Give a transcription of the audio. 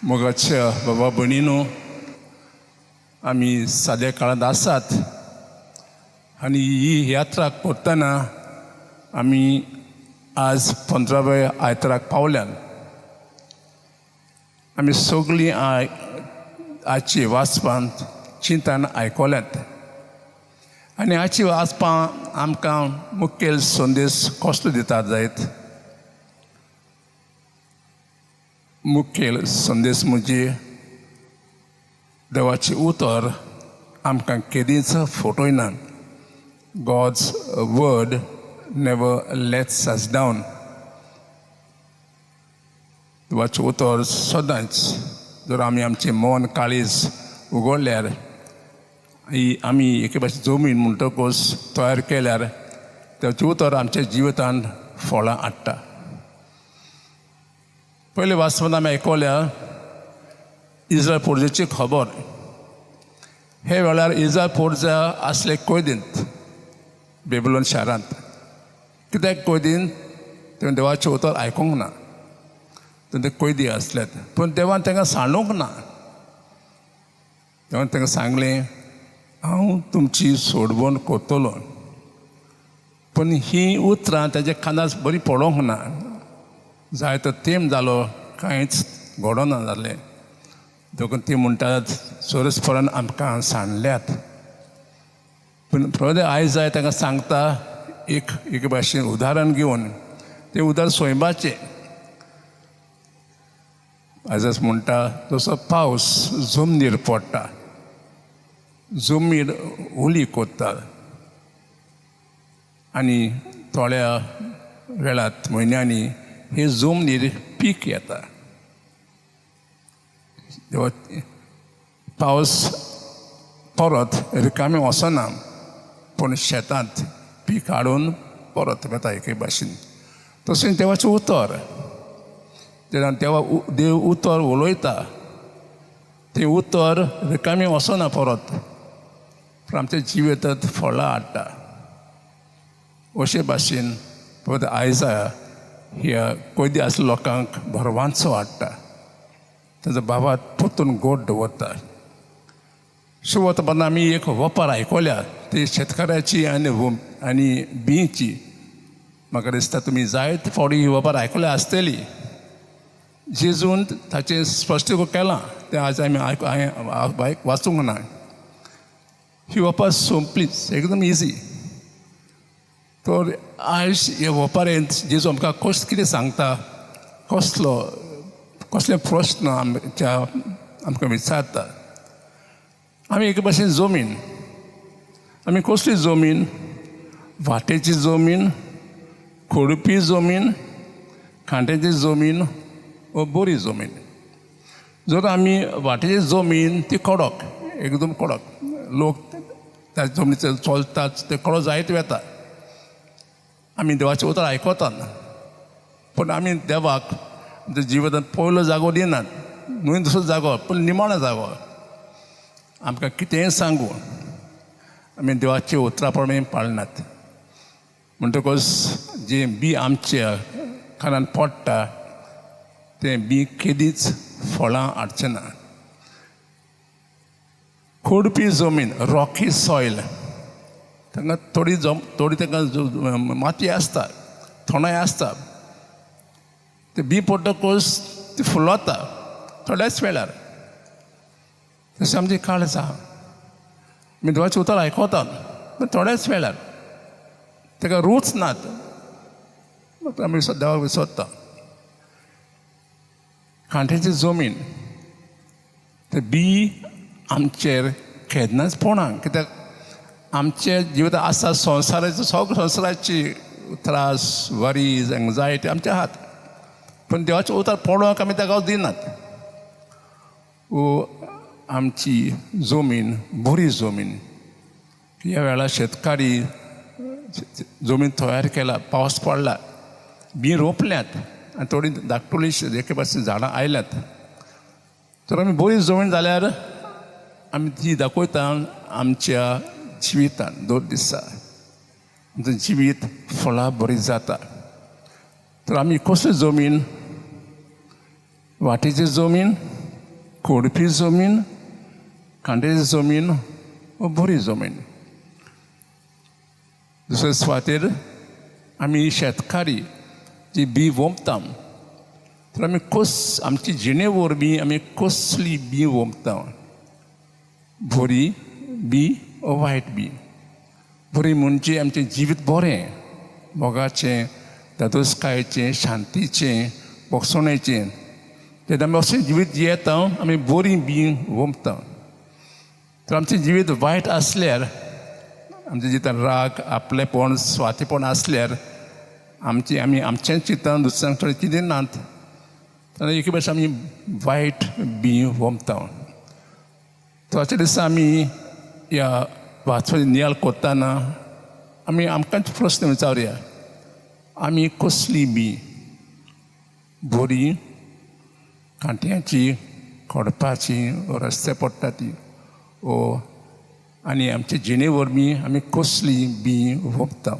मोगाच्या बाबा भयणीनो, आमी साद्या काळांत आसात आनी ही यात्रा करतना आमी आज 15व्या आयताराक पावल्यात. आमी सगळीं आजची वाचपांत चिंतन आयकल्यात आनी आजची वाचपां आमकां मुखेल संदेश कसलो दितात जायत? मुखेल संदेश म्हणजे देवाचें उतर आमकां केदींच फटयना. God's word never lets us down. देवाचें उतर सदांच जर आमी आमचें मन काळीज उगडल्यार, ही आमी एके भाशेन जमीन म्हणटकूच तयार केल्यार, देवाचें उतर आमच्या जिवितांत फळां हाडटा. पयले वाचपांत आमी आयकल्या इस्रायल पोरजेची खबर. हे वेळार इस्रायल पोरजा आसले कैदींत बेबलोन शारांत. कित्याक कैदीन? तें देवाचें उतर आयकूंक ना, ते कैदी आसल्यात. पूण देवान तांकां सांडूंक ना. देवान तांकां सांगलें, हांव तुमची सोडवण करतलो. पूण हीं उतरां ताच्या कानार बरीं पडोंक ना. जायतो तेंप जालो, कांयच घडोना जालें. देखून ती म्हणटात, सोरेस्परान आमकां सांडल्यात. पूण प्रभु आयज जाय तांकां सांगता एक एके भाशेन उदाहरण घेवन. तें उदाहरण सोंयबाचें. आयज म्हणटा, जसो पावस जमनीर पडटा, जमीन ओली कोत्ता आनी थोड्या वेळात म्हयन्यांनी हे जमनीर पीक येता. पावस परत रिकामी वचना, पूण शेतांत पीक हाडून परत वता एके भाशेन. तशें देवाचें उतर, तेन्ना देवा देव उतर उलयता, तें उतर रिकामी वचना परत, पूण आमच्या जिवितांत फळां हाडटा. अशे भाशेन परत आयजा ह्या कैदी आसल्या लोकांक भरवांचो हाडटा, तांचो बाबा परतून गोड दवरता. सुरवात आमी एक वपार आयकल्या, ती शेतकाराची आनी आनी बिंची. म्हाका दिसता तुमी जायते फावटी ही वपार आयकल्या आसतली. जेजून ताचें स्पश्ट केलां, तें आज आमी हांवें वाचूंक ना. ही वपार सोंपलीच, एकदम इजी. तर आयज हे वपारेंत जेजू आमकां कस कितें सांगता, कसलो कसले प्रस्न आमच्या आमकां विचारता? आमी एके भाशेन जमीन. आमी कसली जमीन? वाटेची जमीन, खोडपी जमीन, कांट्याची जमीन वा बरी जमीन? जर आमी वाटेची जमीन, ती कडक, एकदम कडक. लोक त्या जमनीचेर चलतात, ते कडक जायत वेता. आमी देवाचें उतर आयकतात, पूण आमी देवाक आमच्या जिवितांत पयलो जागो दिनात. न्हय दुसरो जागो, पूण निमाणो जागो. आमकां कितेंय सांगू, आमी देवाच्या उतरा प्रमाणे पाळनात. म्हणटकच जें बी आमच्या कानान पडटा, तें बी केदीच फळां हाडचें ना. खोडपी जमीन, रॉकी सॉयल, तांकां थोडी जम थोडी तांकां माती आसता, थोंडाय आसता. ते बी पडटकूच ती फुलता थोड्याच वेळार. तशें आमची काळज आहा. आमी देवाचें उतर आयकतात, पूण थोड्याच वेळार, ताका रूच नात. आमी देवाक विसरता. कांट्याची जमीन, ते बी आमचेर केन्नाच पडना, कित्याक आमचे जिवित आसा संवसाराचो, सगळे संवसाराची त्रास, वरीज, एंगजायटी आमच्या हात. पूण देवाचें उतर पडोंक आमी ताका दिनात. वो आमची जमीन बरी जमीन. ह्या वेळार शेतकारी जमीन तयार केला, पावस पडला, बी रोंपल्यात आनी थोडी धाकटुली एके भाशेन झाडां आयल्यात. तर आमी बरी जमीन जाल्यार आमी ती दाखयता आमच्या जिवितान. दर दिसा आमचें जिवीत फळां बरी जाता. तर आमी कसली जमीन? वाटेची जमीन, कोडपी जमीन, कांड्याची जमीन वो बरी जमीन. दुसरे सुवातेर आमी शेतकारी जी बी वोंपता, तर आमी कस आमची जिणे वरवीं आमी कसली बी वोंपता, बरी बी ओ वायट बी? बरी म्हणजे आमचें जिवीत बरें, मोगाचें, धादोसकायेचें, शांतीचें, भोगसणेचें. तेन्ना आमी अशें जिवीत जियेता, आमी बरी बी वोंपता. तर आमचें जिवीत वायट आसल्यार, आमच्या जिवितान राग, आपलेपण, स्वार्थीपण आसल्यार, आमची आमी आमचेंच चिंतता, दुसऱ्यांक थोडें कितें नात, तेन्ना एके भाशेन आमी वायट बी वोंपता. तर दिसा आमी ह्या वाचपा नियाळ करतना आमी आमकांच प्रस्न विचारुया, आमी कसली बी, बरी, कांट्याची, खडपाची, रस्ते पडटा ती ओ, आनी आमचे जिणे वरवीं आमी कसली बी वोंपता?